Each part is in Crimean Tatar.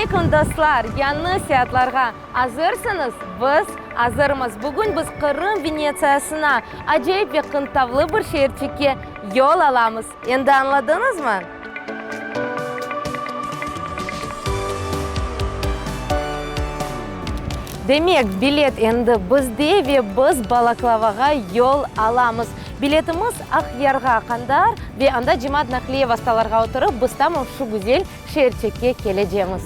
aleyküm, dostlar! Yañı seyaatlarğa azırsıñız? Biz azırmız! Bugün biz Qırım Venetsiyasına, acayip ve qıntavlı bir şeerçikke yol alamız. Endi añladıñızmı? Demek, bilet endi bizde ve biz Balaklavağa yol alamız. Biletimiz Aqyarğa qandar ve anda cemaat naqliye vastalarğa oturıp, biz tamam şu güzel şeerçekke kelecemiz.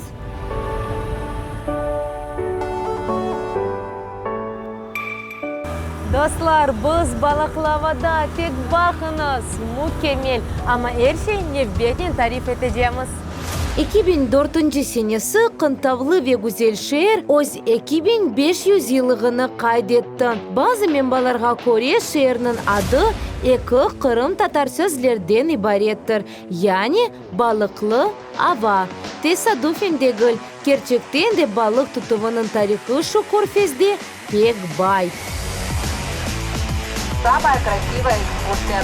Dostlar, biz Balaqlavada, tek baqıñız, mükemmel! Amma er şey nevbetnen tarif etecemiz. 2004 senesi qıntavlı ve güzel şeer öz 2500 yıllığını qayd etti. Bazı menbalarğa köre, şeerniñ adı eki qırımtatar sözlerden ibarettir, yani balıqlı ava. Tesadufen degil, kerçekten de balıq tutuvınıñ tarihı şu körfezde pek bay. Samaya krasivaya ekskursiya.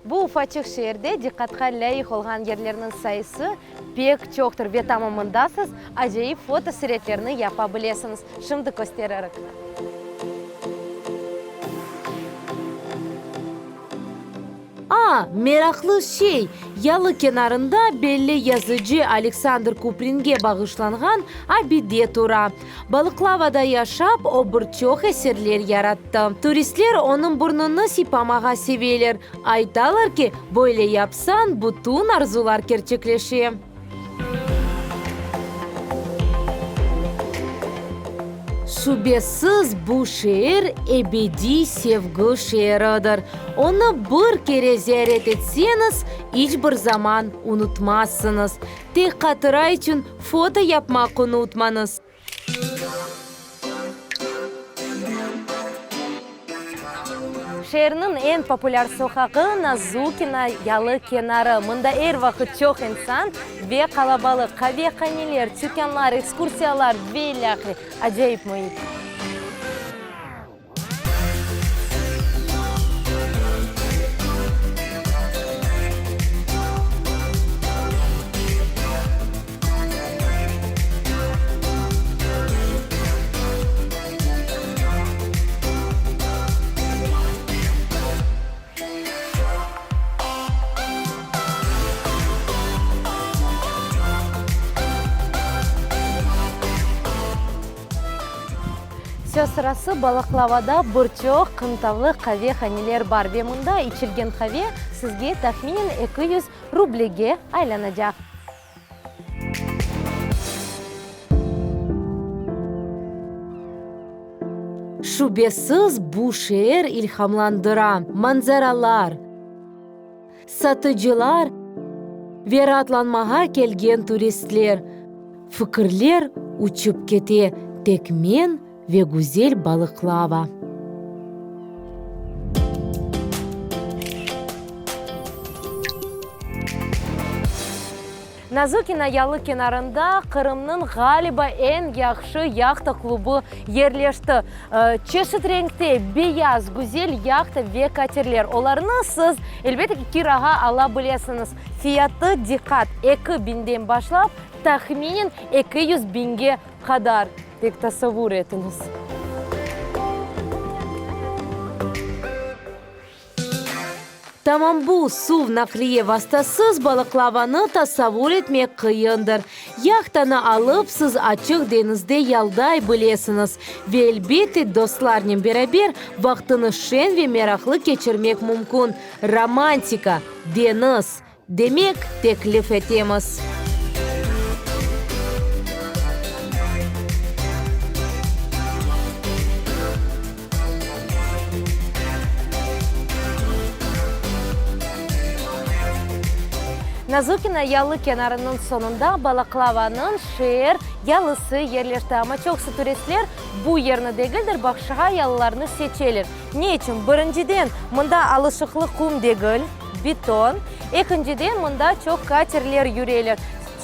Bu ufaçıq şeerde diqqatqa lâyıq olğan yerlerniñ sayısı pek çoqtır ve tamamında siz acayip fotosuretlerni yapa bilesiñiz. Şimdi kösteririk. A, meraqlı şey, yalı kenarında belli yazıcı Aleksandr Kupringe bağışlanğan abide tura. Balıqlavada yaşap, o bir çoq eserler yarattı. Turistler onıñ burnunı sıypamağa seveler, aytalar ki, böyle yapsañ, bütün arzular kerçekleşe. Şübesiz, bu şeer ebediy sevgi şeeridir. Onı bir kere ziyaret etseñiz, iç bir zaman unutmazsıñız. Tek hatıra içün foto yapmaq unutmañız. Şeerniñ eñ populâr soqağı, Nazukina yalı kenarı. Mında er vaqıt çoq insan ve qalabalıq. Qavehaneler, tükânlar, ekskursiyalar ve ilâhre. Acayip müit. Söz sırası, Balaqlavada bir çoq qıntavlı qavehaneler bar ve mında içilgen qave sizge tahminen 200 rublege aylanacaq. Şübesiz, bu şeer ilhamlandıra, manzaralar, satıcılar ve raatlanmağa kelgen turistler. Fikirler uçıp kete, tek men ve güzel Balıqlava. Nazukina yalı kenarında Qırımnıñ, ğaliba, eñ yahşı yahta klubı yerleşti. Çeşit renkte beyaz, güzel yahta ve katerler. Olarnı siz, elbette ki, kirağa ala bilesiñiz. Fiyatı, diqqat, eki biñden başlap, tahminen 200 biñge qadar. Tek tasavvur etiñiz. Tamam bu suv naqliye vastasız Balıqlavanı tasavvur etmek qıyındır. Yahtanı alıp, siz açıq deñizde yalday bilesiñiz ve, elbette, dostlarnen beraber vaqtını şeñ ve meraqlı keçirmek mümkün. Romantika, deñiz, Demek, teklif etemiz. Nazukina yalı kenarınıñ soñunda Balaqlavanıñ şeer Yalısı yerleşti. Amma çoqusı turistler bu yerni degildir, başqa yalılarnı seçeler. Ne içün? Birinciden, mında alışıqlı qum degil, beton. Ekinciden, mında çoq katerler yüreler.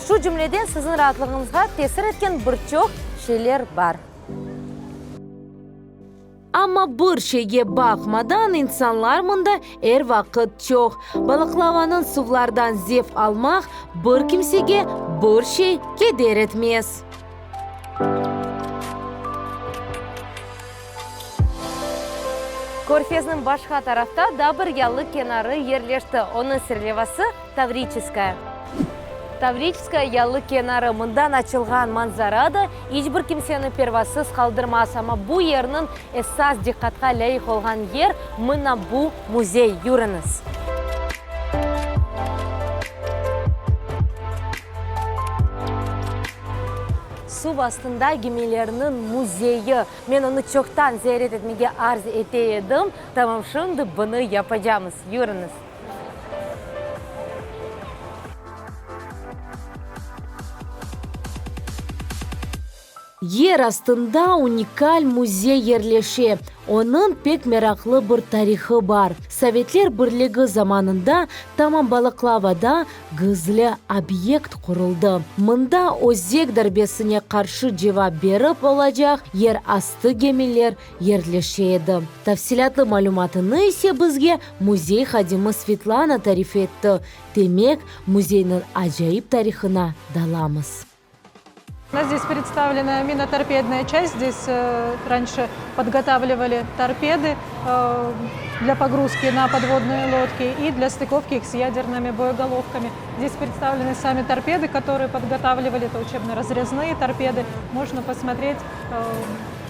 Şu cümleden, siziñ raatlığıñızğa tesir etken bir çoq şeyler bar. Amma bir şeyge baqmadan, insanlar mında er vaqıt çoq. Balıqlavanıñ suvlardan zevq almaq bir kimsege bir şey keder etmez. Körfezniñ başqa tarafta da bir yalı kenarı yerleşti, onıñ serlevası, Tavriçeskaya. Tavriçeskaya yalı kenarı, mından açılğan manzara da iç bir kimseni pervasız qaldırmaz. Amma bu yerniñ esas diqqatqa lâyıq olğan yer, mına bu müzey. Yürüñiz! Suv astında gemilerniñ müzeyi. Men onı çoqtan ziyaret etmege arz ete edim. Tamam şimdi bunı yapacamız. Yürüñiz! Yer astında unikal müzey yerleşe. Onıñ pek meraqlı bir tarihı bar. Sovetler Birligi zamanında tamam Balıqlavada gizli obyekt quruldı. Mında özek darbesine qarşı cevap berip olacaq yer astı gemiler yerleşe edi. Tafsilâtlı malümatını ise bizge müzey hadimi Svetlana tarif etti. Demek, müzeyniñ acayip tarihına dalamız. У нас здесь представлена миноторпедная часть. Здесь раньше подготавливали торпеды для погрузки на подводные лодки и для стыковки их с ядерными боеголовками. Здесь представлены сами торпеды, которые подготавливали, это учебно-разрезные торпеды. Можно посмотреть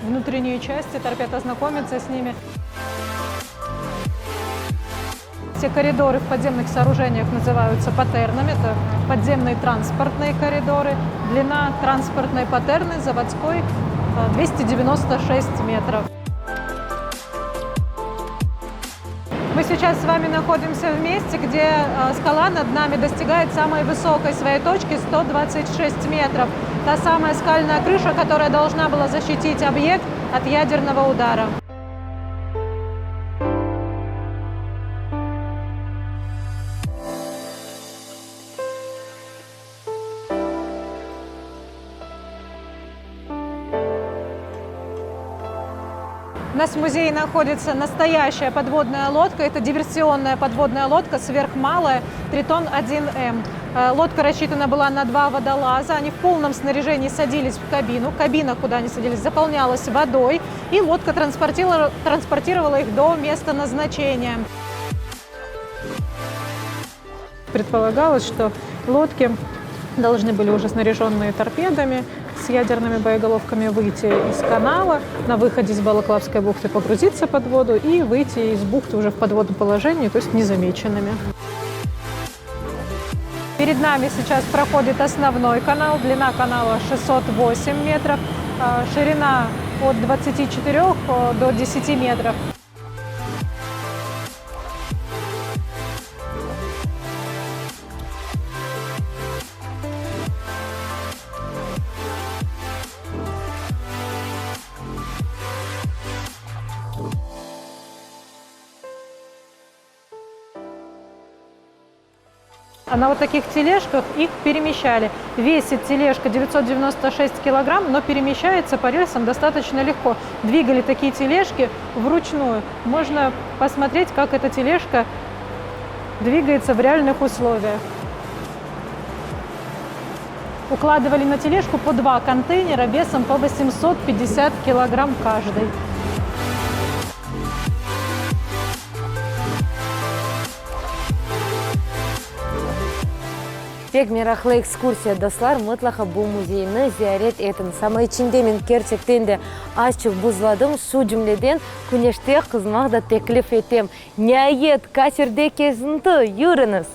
внутренние части торпед, ознакомиться с ними. Все коридоры в подземных сооружениях называются патернами. Это подземные транспортные коридоры. Длина транспортной патерны заводской 296 метров. Мы сейчас с вами находимся в месте, где скала над нами достигает самой высокой своей точки 126 метров. Та самая скальная крыша, которая должна была защитить объект от ядерного удара. У нас в музее находится настоящая подводная лодка. Это диверсионная подводная лодка, сверхмалая, Тритон-1М. Лодка рассчитана была на два водолаза. Они в полном снаряжении садились в кабину. Кабина, куда они садились, заполнялась водой. И лодка транспортировала их до места назначения. Предполагалось, что лодки должны были уже снаряженные торпедами с ядерными боеголовками выйти из канала, на выходе из Балаклавской бухты погрузиться под воду и выйти из бухты уже в подводном положении, то есть незамеченными. Перед нами сейчас проходит основной канал. Длина канала 608 метров, ширина от 24 до 10 метров. А на вот таких тележках их перемещали. Весит тележка 996 килограмм, но перемещается по рельсам достаточно легко. Двигали такие тележки вручную. Можно посмотреть, как эта тележка двигается в реальных условиях. Укладывали на тележку по два контейнера весом по 850 килограмм каждый. Pek meraqlı ekskursiya, dostlar, mıtlaqa bu müzeyni ziyaret etiñiz. Amma içinde men kerçekten de azçıq buzladım, şu cümleden küneşte qızmaq da teklif etem. Niayet, katerde kezinti, yürüñiz!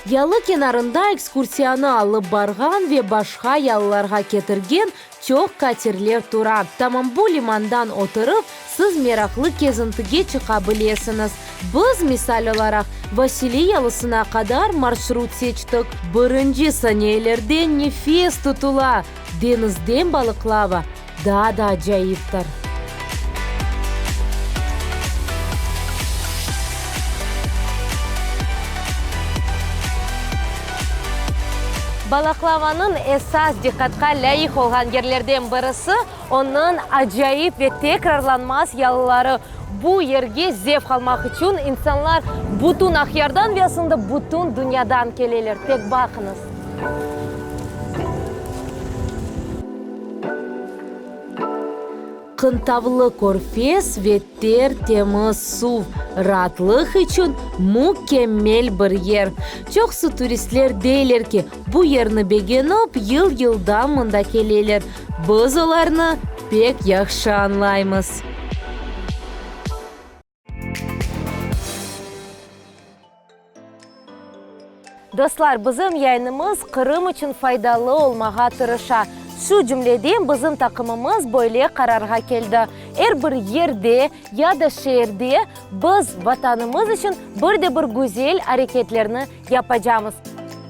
Yalı kenarında ekskursiyanı alıp barğan ve başqa yalılarğa ketirgen. çoq katerler tura. Tamam bu limandan oturıp, siz meraqlı kezintige çıqa bilesiñiz. Biz, misal olaraq, Vasiliy yalısına qadar marşrut seçtik. Birinci saniyelerde nefes tutula, deñizden Balıqlava daa da acayiptir. Balaqlavanıñ esas diqqatqa lâyıq olğan yerlerden birisi, onıñ acayip ve tekrarlanmaz yalıları. Bu yerge zevq almaq içün insanlar bütün Aqyardan ve aslında bütün dünyadan keleler. Tek baqıñız! Qıntavlı körfez ve ter-temiz suv, raatlıq içün mükemmel bir yer. Çoqusı turistler deyler ki, bu yerni begenip, yıl-yıldan mında keleler. Biz olarnı pek yahşı añlaymız. Dostlar, bizim yayınımız Qırım içün faydalı olmağa tırışa. Şu cümleden bizim taqımımız böyle qararğa keldi, er bir yerde ya da şeerde biz Vatanımız içün bir de bir güzel areketlerni yapacamız.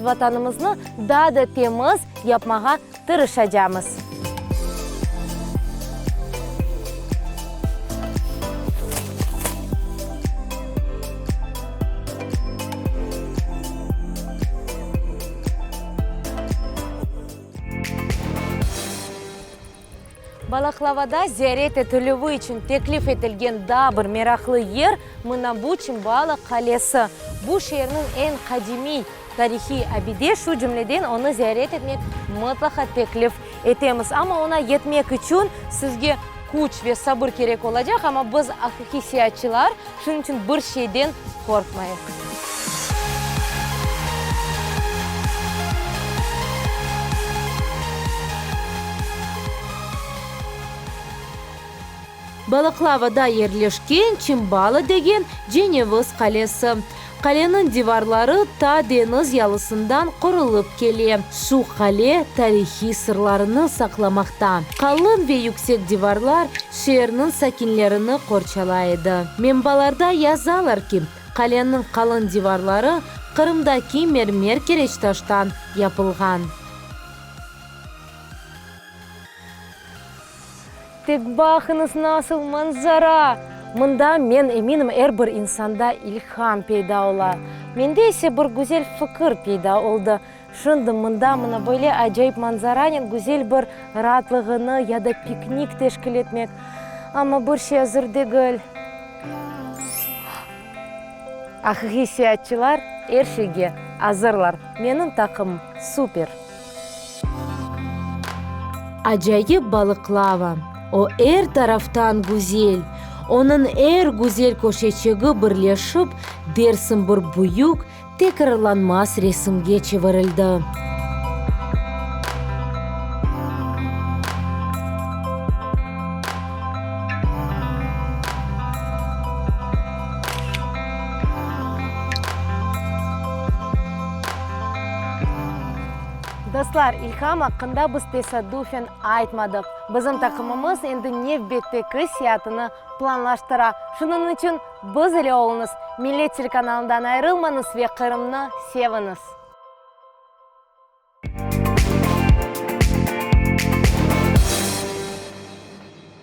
Vatanımıznı daa da temiz yapmağa tırışacamız. Balaqlavada ziyaret etilüvi içün teklif etilgen daa bir meraqlı yer, mına bu Çimbala qalesi. Bu şeerniñ eñ qadimiy Tarihiy abide, şu cümleden onı ziyaret etmek mıtlaqa teklif etemiz. Amma oña yetmek içün sizge küç ve sabır kerek olacaq, amma biz aqiqiy seyaatçılar, şunıñ içün bir şeyden qorqmayıq. Balaqlavada yerleşken Çimbala degen Ceneviz qalesi. Qaleniñ divarları ta deñiz yalısından qorulıp kele. Şu qale tarihiy sırlarını saqlamaqta. Qalın ve yüksek divarlar şeerniñ sakinlerini qorçalay edi. Menbalarda yazalar ki, qaleniñ qalın divarları Qırımdaki mermer kireçtaştan yapılğan. Tek baqıñız, nasıl manzara! Mında, men eminim, er bir insanda ilham peyda ola. Mende ise bir güzel fikir peyda oldı. Şimdi mında mına böyle acayip manzaranen güzel bir raatlığını ya da piknik teşkil etmek. Amma bir şey azır degil. Aqiqiy seyaatçılar er şeyge azırlar. Menim taqımım super! Acayip Balıqlava, o er taraftan güzel, onıñ er güzel köşeçigi birleşip, dersiñ bir büyük, tekrarlanmaz resimge çevirildi. Dostlar, ilham aqqında biz tesaddufen aytmadıq. Bizim taqımımız endi nevbetteki seyaatını planlaştıra. Şunıñ içün biz ile oluñız, Millet telekanalından ayırılmañız ve Qırımnı seviñiz!